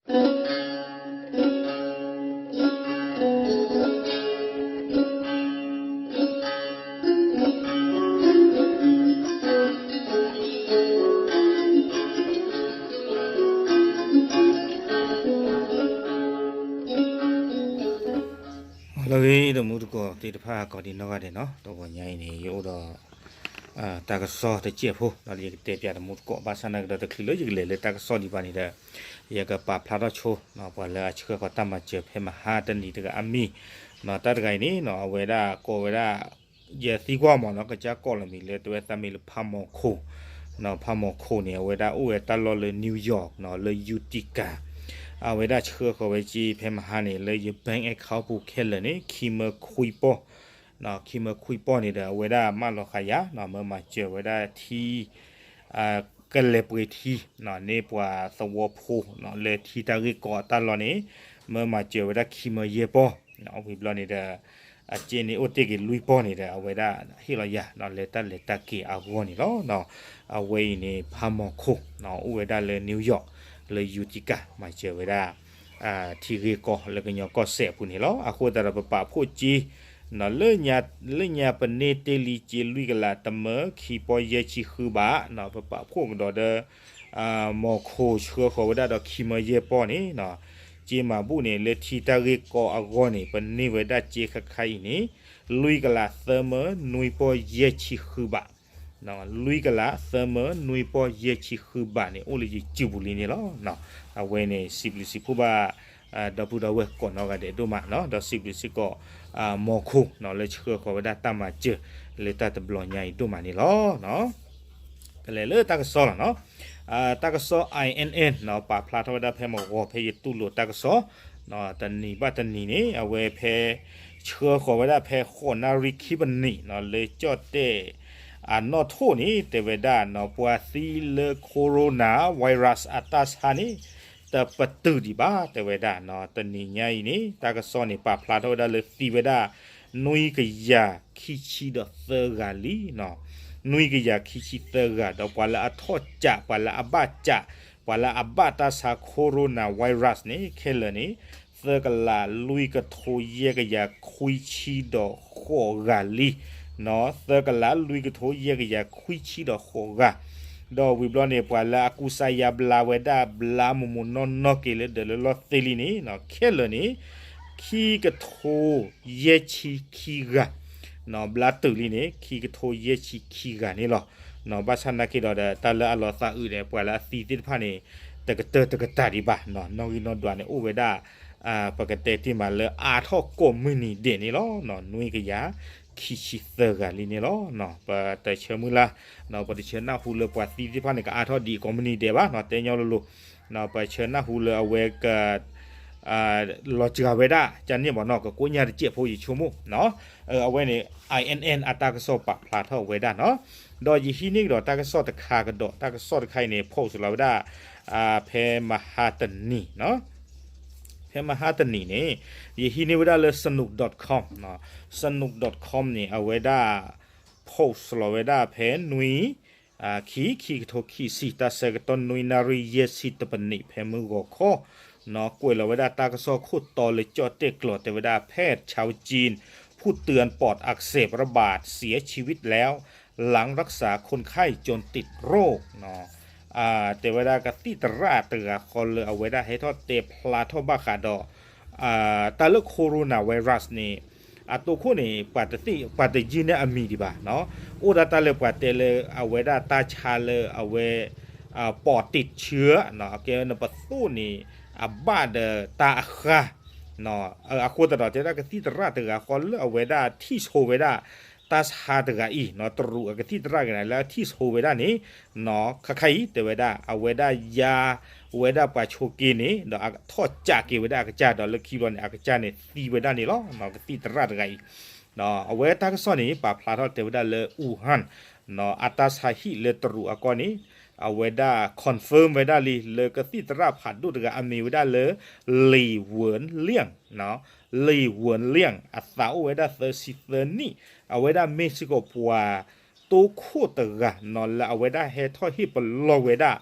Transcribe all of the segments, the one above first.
လၢဂ့ၤ တမူတကိးသ့ၣ်တဖၣ် ကိးဒံးနီၢ်ဂၤဒဲးနီၤ, တဂီၤညါအံၤန့ၣ် ယအိၣ်ဒီး တၢ်ကစီၣ်တစဲးဖိ ဒီးယကတဲပၠးတမူတကိး ဘၣ်ဆၣ်သနာ်က့ဒီး တချုးလၢယကလဲၤလၢတၢ်ကစီၣ်ဒံးဘၣ်န့ၣ်ဒီး ယကပာ်ဖျါထီၣ်ဆိ ပှၤလၢအဆှၢဃီၤတၢ်မၤစၢၤဖဲမဟါတနံၤတဂၤအမံၤ, တၢ်တဂၤအံၤန့ၣ် အဝဲဒၣ်ကိးဝဲဒၣ် ယသံကွၢ်မးနီၤ ကစၢ်ကိးလီၤမံၤလၢ တဝဲသးမံၤလၢဖးမီၤခိၣ်, ဖးမီၤခိၣ်န့ၣ် အဝဲဒၣ်အိၣ်ဝဲတၢ်လီၢ်လၢ New York နီၤ လၢ Utica, အဝဲဒၣ်ဆှၢဃီၤဝဲက့ၤဖဲမဟါန့ၣ် လၢယ bank account ပူၤခဲလၢာ်န့ၣ် ခံမၢခွံပီၢ်, ခံမၢခွံပီၢ်န့ၣ်ဒီး အဝဲဒၣ်မၢလီၤဃာ်ယၤ မၢမၤစၢၤဝဲဒၣ်ထံ ကလဲၤပှ့ၤထံ န့ၢ်ပှၤသဝီဖိ လၢထံတၢ်ဂ့ၢ်ကီအတၢ်လီၢ်န့ၣ် မၢမၤစၢၤဝဲဒၣ်ခံမၢယဲၢ်ပီၢ်, ဝံၤဘျီန့ၣ်ဒီး အစ့န့ၣ်အိၣ်တ့ၢ်က့ၤလွံၢ်ပီၢ်န့ၣ်ဒီး အဝဲဒၣ်ဟ့ၣ်လီၤယၤ လၢတၢ်လဲၤတၢ်က့ၤအဂီၢ်န့ၣ်လီၤ. အဝဲအံၤန့ၣ် ဖးမီၤခိၣ် အိၣ်ဝဲဒၣ်လၢ New York လၢ Utica မၤစၢၤဝဲဒၣ် ထံဂ့ၢ်ကီလၢကညီကီၢ်စဲၣ်အပူၤန့ၣ်လီၤ. အဃိသတးဒီးပပာ်ဖှိၣ်စ့ လၢညါပန့ၢ်တ့ၢ်လံစ့လွံၢ်ကလးတမၢ ခံပီၢ်ယဲၢ်ဆံဃုဘး, ပပာ်ဖှိၣ်ကဒီးဒီး မီၤခိၣ်ဆှၢဃီၤဝဲဒၣ်ဒီးခံမၢယဲၢ်ပီၢ်န့ၣ် စ့မၤဘူၣ်န့ၣ် လၢထံတၢ်ဂ့ၢ်ကီအဂီၢ်န့ၣ် ပန့ၢ်ဝဲဒၣ်စ့ခါခါအံၤန့ၣ် လွံၢ်ကလးသၢမၢနွံပီၢ်ယဲၢ်ဆံဃုဘး, လွံၢ်ကလးသၢမၢနွံပီၢ်ယဲၢ်ဆံဃုဘးန့ၣ် အိၣ်လၢယစုပူၤလံန့ၣ်လီၤ. အဝဲန့ၣ် စံးဘျုးစံးဖှိၣ်ဘၣ် ဒီပုၢ်ဒီဝဲၢ်ကိးနီၢ်ဂၤဒဲးဒိၣ်မးနီၤ, ဒီးစံးဘျုးစ့ၢ်ကီး မီၤခိၣ်နီၤ လၢဆှၢဃီၤဝဲဒၣ်တၢ်မၤစၢၤ လၢတၢ်တဘျီညါအံၤဒိၣ်မးန့ၣ်လီၤ. ကလဲၤလၢတၢ်ကစီၣ်လီၤနီၤ, တၢ်ကစီၣ် I N N နီၤ ပာ်ဖျါထီၣ်ဝဲဒၣ်ဖဲမဂီၤ ဖဲယတူၢ်လိာ်တၢ်ကစီၣ် တနံၤဘၣ်တနံၤန့ၣ် အဝဲဖဲ ဆှၢဃီၤဝဲဒၣ်ဖဲဃိးနၣ်ရံၣ်ခံပနံးနီၤ လၢကၠီၣ်တဲၣ် အနီၣ်ထိၣ်န့ၣ် တဲဝဲဒၣ်နီၤ ပှၤသံလၢ corona virus အတၢ်ဆါန့ၣ် တပတုာ်ဒံးဘၣ် တဲဝဲဒၣ်နီၤ. တနံၤညါအံၤန့ၣ် တၢ်ကစီၣ်န့ၣ် ပာ်ဖျါထီၣ်ဝဲဒၣ်လၢသံဝဲဒၣ် နွံကယၤခံဆံဒီးသၢဂၤလံနီၤ, နွံကယၤခံဆံသၢဂၤ ဒီးပှၤလၢအထီၣ်ကး ပှၤလၢအဘၣ်ကး ပှၤလၢအဘၣ်တၢ်ဆါ corona virus န့ၣ် ခဲလၢာ်န့ၣ် သၢကလးလွံၢ်ကထိယဲၢ်ကယၤခွံဆံဒီးဃိးဂၤလံနီၤ, သၢကလးလွံၢ်ကထိယဲၢ်ကယၤခွံဆံဒီးဃိးဂၤ, ဒီးဝံၤဘျီန့ၣ် ပှၤလၢအကူစါယါဘျါဝဲဒၣ် ဘျါမိၢ်မိၢ်နီၢ်နီၢ်က့ၤလၢဒၢးလၢလီၢ်သ့လံန့ၣ် ခဲလၢာ်န့ၣ် ခံကထိယဲၢ်ဆံခံဂၤ, ဘျါတုာ်လံန့ၣ် ခံကထိယဲၢ်ဆံခံဂၤန့ၣ်လီၤ. ဘၣ်ဆၣ်သနာ်က့ဒီး တၢ်လၢအလီၤသးအုးဒီး ပှၤလၢအသံသ့ၣ်တဖၣ်န့ၣ် တကတၢၢ်တကတၢၢ်ဒံးဘၣ်, နီၣ်ဂံၢ်နီၣ်ဒွးန့ၣ် အိၣ်ဝဲဒၣ် ပကတဲတ့ၢ်မးလၢအါထီၣ်ကိးမုၢ်နံၤဒဲးန့ၣ်လီၤ. နွံကယၤခံဆံသၢဂၤလံန့ၣ်လီၤ. ပတဆၢမုၢ်လၢ် ပတဆၢနၢ်ဟူလၢပှၤသံသ့ၣ်တဖၣ်န့ၣ် ကအါထီၣ်ဒံးကိးမုၢ်နံၤဒဲးဘၣ်နီၤ, တဲညီလိၤလိၤ ပဆၢနၢ်ဟူလၢအဝဲက လီၤစှၤဝဲဒၣ် ကန့ၣ်ဘၣ်နီၤ ကကိးညါတစဲးဖိယဆိကမိၣ်, အဝဲန့ၣ် I N N အတၢ်ကစီၣ်ပာ်ဖျါထီၣ်ဝဲဒၣ်နီၤ. ဒီးယဟံးန့ၢ်ကဒီးတၢ်ကစီၣ်တခါကဒီး တၢ်ကစီၣ်တခါအံၤန့ၣ် post လီၤဝဲဒၣ် ဖဲမဟါတနံၤ ဖဲမဟါတနံၤန့ၣ် ယဟံးန့ၢ်ဝဲဒၣ်လၢ sanook dot com, sanook dot com န့ၣ် အဝဲဒၣ် post လီၤဝဲဒၣ်ဖဲနွံ ခံ ခံကထိခံဆံ တၢ်ဆၢကတီၢ်နွံနၣ်ရံၣ်ယဲၢ်ဆံတပနံး ဖဲမုၢ်ဂီၤခီ ကွဲးလီၤဝဲဒၣ်တၢ်ကစီၣ်ခိၣ်တီလၢကၠီၣ်တဲၣ်ကျိာ် တဲဝဲဒၣ် แพทย์ชาวจีนผู้เตือนปอดอักเสบระบาดเสียชีวิตแล้วหลังรักษาคนไข้จนติดโรค တဲဝဲဒၣ်ကသံၣ်သရၣ်တဂၤဃီလၢ အဝဲဒၣ်ဟဲထီၣ်တဲဖျါထီၣ်ဘၣ်ဃးဒီး တၢ်လၢ corona virus န့ၣ် အတိခိၣ်န့ၣ် ပှၤတယုၢ်န့ၢ်အမံၤဒံးဘၣ်, အိၣ်ဒၣ်တၢ်လၢပှၤတဲလၢအဝဲဒၣ်တၢ်ဆါလၢအဝဲ ပီးတံးဆၢ ကဲနပသိၣ်န့ၣ် အဘၣ်ဒီးတၢ်အဃါ အဃိသတးဒီး တဲဝဲဒၣ်ကသံၣ်သရၣ်တဂၤဃီလၢအဝဲဒၣ်ထံၣ်ဆိဝဲဒၣ် တၢ်ဆါတဂၤအံၤ တရူးအကသံၣ်သရၣ်တဂၤန့ၣ် လၢအထံၣ်ဆိဝဲဒၣ်န့ၣ် ခါခါအံၤ တဲဝဲဒၣ် အဝဲဒၣ်ယါဝဲဒၣ်ပှၤဆိးက့န့ၣ် ဒီးထီၣ်ကးက့ၤဝဲဒၣ်အကစၢ် ဒီးလၢခံဘျီန့ၣ် အကစၢ်န့ၣ်သံဝဲဒၣ်န့ၣ်လီၤ. ကသံၣ်သရၣ်တဂၤအံၤ အဝဲတၢ်ကစီၣ်န့ၣ် ပာ်ဖျါထီၣ်တဲဝဲဒၣ်လၢ Wuhan အတၢ်ဆါဟံၣ်လၢတရူးအကီၢ်န့ၣ် အဝဲဒၣ် confirm ဝဲဒၣ်လံ လၢကသံၣ်သရၣ်ဖးဒိၣ်တဂၤအမံၤဝဲဒၣ်လၢ Li Wenliang, Li Wenliang အသးအိၣ်ဝဲဒၣ်သၢဆံသၢနံၣ် အဝဲဒၣ်မ့ၢ်စ့ၢ်ကီးပှၤတိခိၣ်တဂၤနီၤ လၢအဝဲဒၣ်ဟဲထီၣ်ဟ့ၣ်ပလီၢ်ဝဲဒၣ်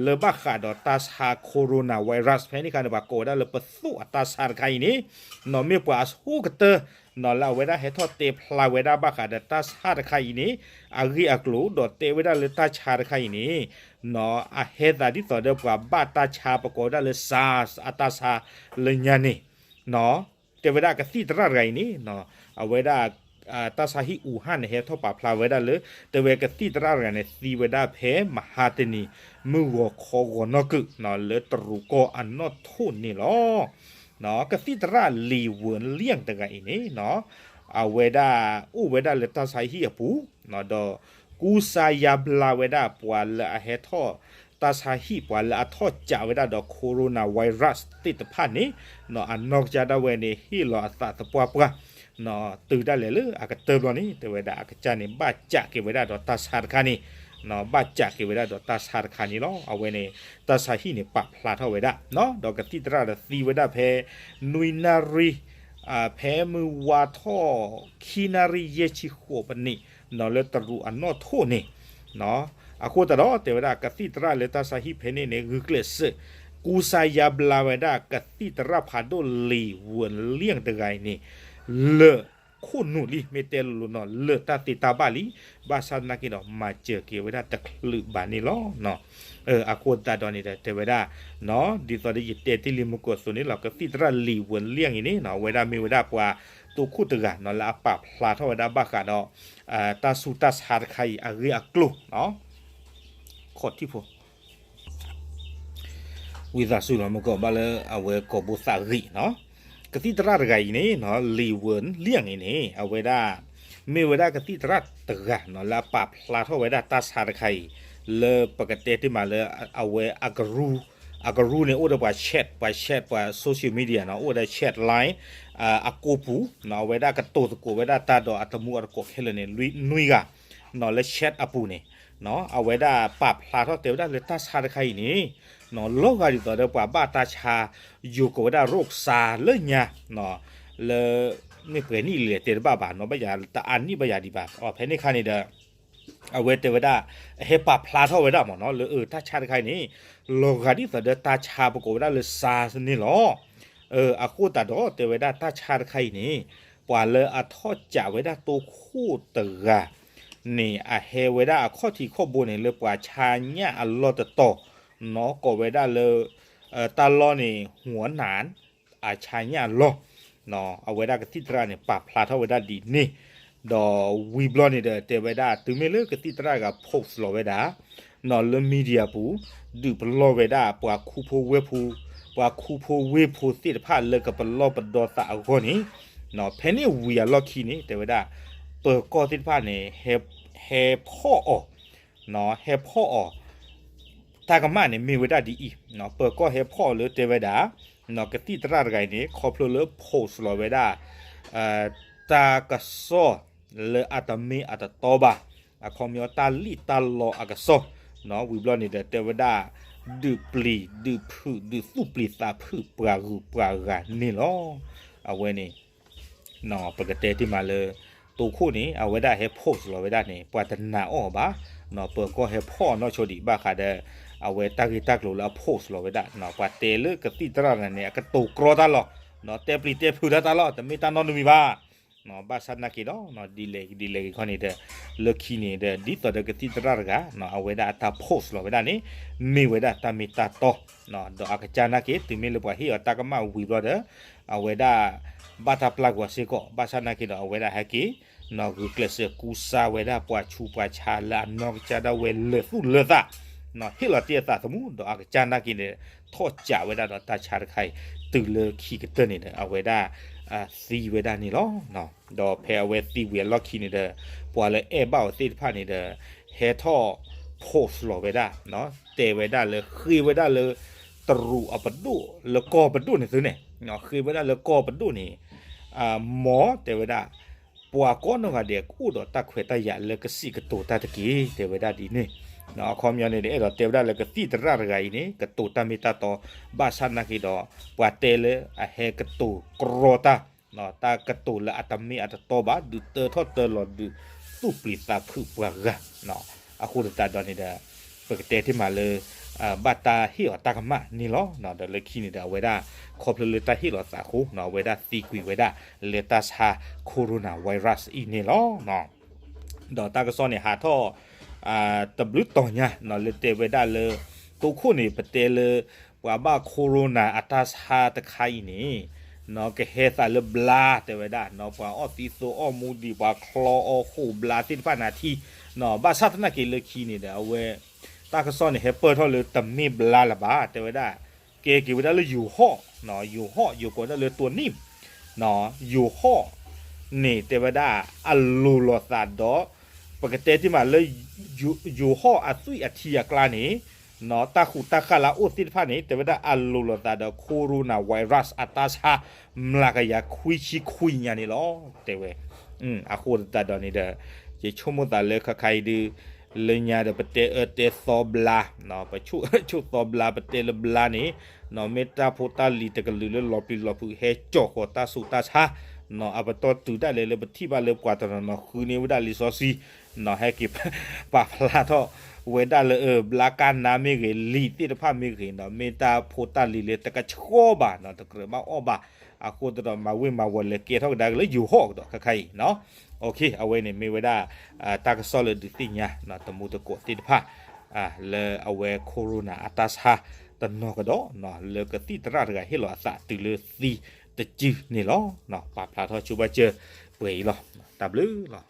လၢဘၣ်ဃးဒီးတၢ်ဆါ coronavirus ဖဲန့ၣ်အခါန့ၣ် ပှၤကိးဝဲဒၣ်လၢပသိၣ်အတၢ်ဆါတခါအံၤန့ၣ် နီၢ်မ့ၢ်ပှၤအဆိကတၢၢ် နီၢ်လၢအဝဲဒၣ်ဟဲထီၣ်တဲဖျါဝဲဒၣ်ဘၣ်ဃးဒီးတၢ်ဆါတခါအံၤန့ၣ် အဂ့ၢ်အကျိၤ ဒီးတဲဝဲဒၣ်လၢတၢ်ဆါတခါအံၤန့ၣ် နီၢ်အဟဲသးဒ်သိးဒီးပှၤဘၣ်တၢ်ဆါ ပကိးဝဲဒၣ်လၢ SARS အတၢ်ဆါလၢညါန့ၣ် နီၢ် တဲဝဲဒၣ်ကသံၣ်သရၣ်တဂၤအံၤန့ၣ် နီၢ် အဝဲဒၣ် တၢ်ဆါဟံၣ်အူဟၣ်န့ၣ် ဟဲထီၣ်ပာ်ဖျါဝဲဒၣ်လၢ တဲဝဲကသံၣ်သရၣ်တဂၤန့ၣ် သံဝဲဒၣ်ဖဲမဟါတနံၤ မုၢ်ဂီၤခီဂီၤနီၢ်ကုၢ် နီၢ် လၢတရူးကီၢ်အနီၣ်ထိၣ်န့ၣ်လီၤ. နီၢ် ကသံၣ်သရၣ် လံာ်ဝၢၣ်လၣ် တဂၤအံၤန့ၣ် နီၢ် အဝဲဒၣ် အိၣ်ဝဲဒၣ်လၢတၢ်ဆါဟံၣ်အပူၤ နီၢ် ဒီးကူစါယါဘျါဝဲဒၣ်ပှၤလၢအဟဲထီၣ် တၢ်ဆါဟံၣ် ပှၤလၢအထီၣ်ကးဝဲဒၣ်ဒီး coronavirus သ့ၣ်တဖၣ်န့ၣ် နီၢ် အနီၢ်ကစၢ်ဒၣ်ဝဲန့ၣ် ဟ့ၣ်လီၤအသးသပှၢ်ပှၢ် နီၢ် တုၤဒၣ်လဲာ်လၢအကတၢၢ်ဘျီန့ၣ် တဲဝဲဒၣ်အကစၢ်န့ၣ် ဘၣ်ကးက့ၤဝဲဒၣ်ဒီးတၢ်ဆါတခါန့ၣ် နီၢ် ဘၣ်ကးက့ၤဝဲဒၣ်ဒီးတၢ်ဆါတခါန့ၣ်လီၤ. အဝဲန့ၣ် တၢ်ဆါဟံၣ်န့ၣ် ပာ်ဖျါထီၣ်ဝဲဒၣ် နီၢ် ဒီးကသံၣ်သရၣ်ဒီးသံဝဲဒၣ်ဖဲ နွံနၣ်ရံၣ် ဖဲမုၢ်ဝါထီၣ် ခံနၣ်ရံၣ်ယဲၢ်ဆံဃိးပနံး နီၢ် လၢတရူးအနီၣ်ထိၣ်န့ၣ် နီၢ် အဃိသတးဒီး တဲဝဲဒၣ်ကသံၣ်သရၣ်လၢတၢ်ဆါဟံၣ်ဖဲန့ၣ်န့ၣ် ဂုာ်ကျဲးစၢး ကူစါယါဘျါဝဲဒၣ်ကသံၣ်သရၣ်ဖးဒိၣ် လံာ်ဝၢၣ်လၣ် တဂၤအံၤန့ၣ် လၢာ်ခိၣ်နူာ်လံ မ့ၢ်တဲလိၤလိၤ နီၢ် လၢာ်တၢ်သ့တၢ်ဘၣ်လံ ဘၣ်ဆၣ်သနာ်က့ဒီး မၤစၢၤက့ၤဝဲဒၣ်တချုးဘၣ်န့ၣ်လီၤ. အဃိသတးဒီးန့ၣ်ဒီး တဲဝဲဒၣ် နီၢ် ဒ်သိးဒီးယတဲတ့ၢ်လံမုၢ်ကီၢ်အသိးန့ၣ်လီၤ ကသံၣ်သရၣ် လံာ်ဝၢၣ်လၣ် အံၤန့ၣ် နီၢ် အဝဲဒၣ်မ့ၢ်ဝဲဒၣ်ပှၤတိခိၣ်တဂၤ နီၢ် လၢအပာ်ဖျါထီၣ်ဝဲဒၣ်ဘၣ်ဃးဒီး တၢ်ဆူးတၢ်ဆါတခါအံၤ အဂ့ၢ်အကျိၤ ခီၣ်ထံးဖိ ဝံသးစူၤလီၤ မုၢ်ကီၢ်ဘၣ်လၢအဝဲကိးဘိသးဂ့ၢ် နီၢ် ကသံၣ်သရၣ်တဂၤအံၤန့ၣ် နီၢ် လံာ်ဝၢၣ်လၣ် အံၤန့ၣ် အဝဲဒၣ် မ့ၢ်ဝဲဒၣ်ကသံၣ်သရၣ်တဂၤ နီၢ် လၢအပာ်ဖျါထီၣ်ဝဲဒၣ်တၢ်ဆါတခါအံၤ လၢပကတဲတ့ၢ်မးလၢ အဝဲ အကရူၢ်န့ၣ် အိၣ်ဒီးပှၤ chat ပှၤ chat ပှၤ social media နီၢ် အိၣ်ဝဲဒၣ် chat line အကိာ်ပူၤ နီၢ် အဝဲဒၣ်ကတိၤသကိးဝဲဒၣ်တၢ်ဒီးအတမူအတကိးခဲလၢာ်န့ၣ် နွံဂၤ နီၢ် လၢ chat အပူၤန့ၣ် နီၢ် အဝဲဒၣ်ပာ်ဖျါထီၣ်တဲဝဲဒၣ်လၢတၢ်ဆါတခါအံၤန့ၣ် နီၢ် လီၤဂာ်ဒ်သိးဒီးပှၤဘၣ်တၢ်ဆါ ယိၤကိးဝဲဒၣ်ရိၣ်စါလၢညါ နီၢ် လၢ မ့ၢ်ပှဲၤနံၣ်လဲၣ်တဲတဘၣ်ဘၣ် နီၢ် ဘၣ်ယၤတအါနံၣ်ဘၣ်ယၤဒံးဘၣ် အဖဲန့ၣ်အခါန့ၣ်ဒီး အဝဲတဲဝဲဒၣ် ဟဲပာ်ဖျါထီၣ်ဝဲဒၣ်မ့ၢ်နီၢ် လၢအတၢ်ဆါတခါအံၤန့ၣ် လီၤဂာ်ဒ်သိးဒီးတၢ်ဆါပကိးဝဲဒၣ်လၢ SARS န့ၣ်လီၤ. အဃိသတးဒီးတဲဝဲဒၣ်တၢ်ဆါတခါအံၤန့ၣ် ပှၤလၢအထီၣ်ကးဝဲဒၣ်တိခိၣ်တဂၤန့ၣ် အဟဲဝဲဒၣ်အခီၣ်ထံးခီၣ်ဘိန့ၣ် လၢပှၤဆါညၣ်အလီၢ်တတီၤ နီၢ် ကိးဝဲဒၣ်လၢ တၢ်လီၢ်န့ၣ် ဟူးနၢ် အဆါညၣ်အလီၢ် အဝဲဒၣ်ကသံၣ်သရၣ်န့ၣ် ပာ်ဖျါထီၣ်ဝဲဒၣ်ဒ်န့ၣ် ဒီးဝံၤဘျီန့ၣ်ဒီး တဲဝဲဒၣ်တုၤမ့ၢ်လၢကသံၣ်သရၣ်တဂၤ post လီၤဝဲဒၣ် နီၢ် လၢ media ပူၤ ဒုးပလီၢ်ဝဲဒၣ်ပှၤခူဖိဝ့ၢ်ဖိ ပှၤခူဖိဝ့ၢ်ဖိသ့ၣ်တဖၣ်လၢကပလီၢ်ပဒီသးအဂီၢ်န့ၣ် နီၢ် ဖဲန့ၣ်ဝံၤအလီၢ်ခံန့ၣ် တဲဝဲဒၣ် ပၢၤကီၢ်သ့ၣ်တဖၣ်န့ၣ် ဟဲဖီၣ်အီၤ နီၢ် ဟဲဖီၣ်အီၤ တၢ်ကမၣ်န့ၣ်မ့ၢ်ဝဲဒၣ်ဒ်အံၤ နီၢ် ပၢၤကီၢ်ဟဲဖီၣ်အီၤလၢတဲဝဲဒၣ် နီၢ် ကသံၣ်သရၣ်တဂၤအံၤန့ၣ် ခီဖျိလၢ post လီၤဝဲဒၣ် တၢ်ကစီၣ်လၢအတမ့ၢ်အတတီဘၣ် အခီပညီတၢ်လံၣ်တၢ်လီအကစီၣ် နီၢ် ဝံၤဘျီန့ၣ်ဒီးတဲဝဲဒၣ် ဒုးပျံၤ ဒုးဖုး ဒုးသူၣ်ပျံၤသးဖုးပှၤဂုၤပှၤဂၤန့ၣ်လီၤ. အဝဲန့ၣ် နီၢ် ပကတဲတ့ၢ်မးလၢ တိခိၣ်န့ၣ် အဝဲဒၣ်ဟဲ post လီၤဝဲဒၣ်န့ၣ် ပှၤတနာ်အီၤဘၣ် နီၢ် ပၢၤကီၢ်ဟဲဖီၣ်အီၤနီၢ်ဆိဒံး ဘၣ်ဃးဒီး အဝဲတၢ်ဂ့ၢ်တၢ်ကျိၤလၢအ post လီၤဝဲဒၣ် နီၢ် ပှၤတဲလၢကသံၣ်သရၣ်တဂၤန့ၣ် အကတိၤကြီတၢ်လီၤ နီၢ် တဲပျံၤတဲဖုးတၢ်တၢ်လီၤ တမ့ၢ်တၢ်နီတမံၤဘၣ် နီၢ် ဘၣ်ဆၣ်သနာ်က့ဒီး နီၢ် ဒ်လဲၣ်ဒ်လဲၣ်ဂ့ၤခီန့ၣ်ဒီး လၢခံန့ၣ်ဒီး ဒ်သိးဒီးကသံၣ်သရၣ်တဂၤ နီၢ် အဝဲဒၣ်အတၢ် post လီၤဝဲဒၣ်န့ၣ် မ့ၢ်ဝဲဒၣ်တၢ်မ့ၢ်တၢ်တီ နီၢ် ဒီးအကစၢ်နာ်က့ တုၤမ့ၢ်လၢပှၤဟ့ၣ်အီၤတၢ်ကမၣ်ဝံၤဘျီဒီး အဝဲဒၣ် ဘၣ်တၢ်ပျၢ်ကွံာ်စ့ၢ်ကီး ဘၣ်ဆၣ်သနာ်က့ဒီး အဝဲဒၣ်ဟဲက့ၤ နီၢ် ဂုာ်ကျဲးစၢးကူစါဝဲဒၣ်ပှၤဆူးပှၤဆါလၢအနီၢ်ကစၢ်ဒၣ်ဝဲလၢာ်သူၣ်လၢာ်သး နီၢ် ဟ့ၣ်လီၤတ့ၢ်အသးသမူ ဒီးအကစၢ်နာ်က့န့ၣ် ထီၣ်ကးဝဲဒၣ်ဒီးတၢ်ဆါတခါအံၤ တုၤလၢခံကတၢၢ်န့ၣ်ဒီး အဝဲဒၣ် သံဝဲဒၣ်န့ၣ်လီၤ. ဒီးဖဲအဝဲသံဝံၤအလီၢ်ခံန့ၣ်ဒီး ပှၤလၢအဲၣ်ဘၣ်အီၤသ့ၣ်တဖၣ်န့ၣ်ဒီး ဟဲထီၣ် post လီၤဝဲဒၣ် တဲဝဲဒၣ်လၢဃ့ဝဲဒၣ်လၢ တရူးအပဒိၣ်လၢကီၢ်ပဒိၣ်န့ၣ်သုန့ၣ် ဃ့ဝဲဒၣ်လၢကီၢ်ပဒိၣ်န့ၣ် မ်တဲဝဲဒၣ် ပှၤကိးနီၢ်ဂၤဒဲးကအိၣ်ဒီးတၢ်ခွဲးတၢ်ယာ်လၢကစံးကတိၤတၢ်တက့ၢ် တဲဝဲဒၣ်ဒ်န့ၣ် အခီပညီန့ၣ်ဒီး အဲၣ်ဒိးတဲဝဲဒၣ်လၢကသံၣ်သရၣ်တဂၤအံၤန့ၣ် ကတိၤတၢ်မ့ၢ်တၢ်တီ ဘၣ်ဆၣ်သနာ်က့ဒီး ပှၤတဲလၢအဟဲကတိၤကြီတၢ် တၢ်ကတိၤလၢအတမ့ၢ်အတတီဘၣ် ဒုးတၢထီၣ်တၢလီၤ ဒုးသူၣ်ပျံၤသးဖုးပှၤဂၤ အဃိသတးဒီးန့ၣ်ဒီး ပကတဲတ့ၢ်မးလၢ ဘၣ်တၢ်ဟ့ၣ်အီၤတၢ်ကမၣ်န့ၣ်လီၤ. ဒီးလၢခံန့ၣ်ဒီး အဝဲဒၣ် ခီဖျိလၢတၢ်ဟ့ၣ်လီၤသးအဃိ အဝဲဒၣ်သံကွံာ်ဝဲဒၣ်လၢတၢ်ဆါ coronavirus အံၤန့ၣ်လီၤ. ဒီးတၢ်ကစီၣ်န့ၣ်ဟးထီၣ် တဘျုးတီၤညါ လၢတဲဝဲဒၣ်လၢ တိခိၣ်န့ၣ် ပတဲလၢ ပှၤဘၣ် corona အတၢ်ဆါတခါအံၤန့ၣ် ကဟဲသးလၢဘျါ တဲဝဲဒၣ် ပှၤအီၣ်သံသိအီၣ်မူဒံး ပှၤချီအီၣ်ဃိာ်ဘျါသ့ၣ်တဖၣ်နၤထံ ဘၣ်ဆၣ်သနာ်က့လၢခံန့ၣ်ဒီး အဝဲ တၢ်ကစီၣ်န့ၣ် ဟဲပၢၢ်ထီၣ်လၢတမ့ၢ်ဘျါလၢၤဘၣ် တဲဝဲဒၣ် ကဲက့ၤဝဲဒၣ်လၢယိၤဟီၣ် ယိၤဟီၣ် ယိၤကိးဒၣ်လၢတိနံၣ် ယိၤဟီၣ်န့ၣ် တဲဝဲဒၣ် အလိၤလိာ်သးဒီး ပကတဲတ့ၢ်မးလၢ ယိၤဟီၣ်အသွံၣ်အထံအကျါန့ၣ် တၢ်ဃူးတၢ်ဃၢ်လၢအအိၣ်သ့ၣ်တဖၣ်န့ၣ် တဲဝဲဒၣ်အလိၤလိာ်သးဒီး coronavirus အတၢ်ဆါ မျးကယၤခွံဆံခွံညါန့ၣ်လီၤ တဲဝဲ. အဃိသတးဒီးန့ၣ်ဒီး ယဆိကမိၣ်သးလၢခါခါအံၤဒုး လၢညါဒီးပတဲအၢတဲသီဘျါ ပဆိၣ်အၢဆိၣ်သီဘျါ ပတဲလၢဘျါန့ၣ် မ့ၢ်တၢ်ဖိတၢ်လံၤတကလုာ်လၢလီၤပျံၤလီၤဖုးဟဲကၠီၣ်ဃီၤတၢ်ဆူးတၢ်ဆါ အပတီၢ်တုၤဒၣ်လဲာ်လၢပထံၣ်ဘၣ်လၢပှၤတနီၤနီၤဃုန့ၢ်ဝဲဒၣ်လံာ်စီဆှံ ဟဲက့ၤပာ်ဖျါထီၣ်ဝဲဒၣ်လၢ ဘျါကါနါမ့ၢ်ဂ့ၤ လံာ်သ့ၣ်တဖၣ်မ့ၢ်ဂ့ၤ မ့ၢ်တၢ်ဖိတၢ်လံၤလၢတကဆှီဘၣ် တကြၢးဘၣ်အီၣ်ဘၣ် အဃိသတးဒီးမၤဝ့ၤမၤဝီၤလဲၤကဲထီၣ်ကဒါက့ၤလၢယိၤဟီၣ်ကဒီးခါခါအံၤ အဝဲန့ၣ်မ့ၢ်ဝဲဒၣ် တၢ်ကစီၣ်လၢဒုးသ့ၣ်ညါ တမူတကိးသ့ၣ်တဖၣ် လၢအဝဲ corona အတၢ်ဆါတနီၤကဒီး လၢကသံၣ်သရၣ်တဂၤဟ့ၣ်လီၤအသးတုၤလၢသံတစုန့ၣ်လီၤ. ပာ်ဖျါထီၣ်ဆိဘၣ်စၢၤပှဲၤအံၤလီၤ. တၢ်ဘျုးလီၤ.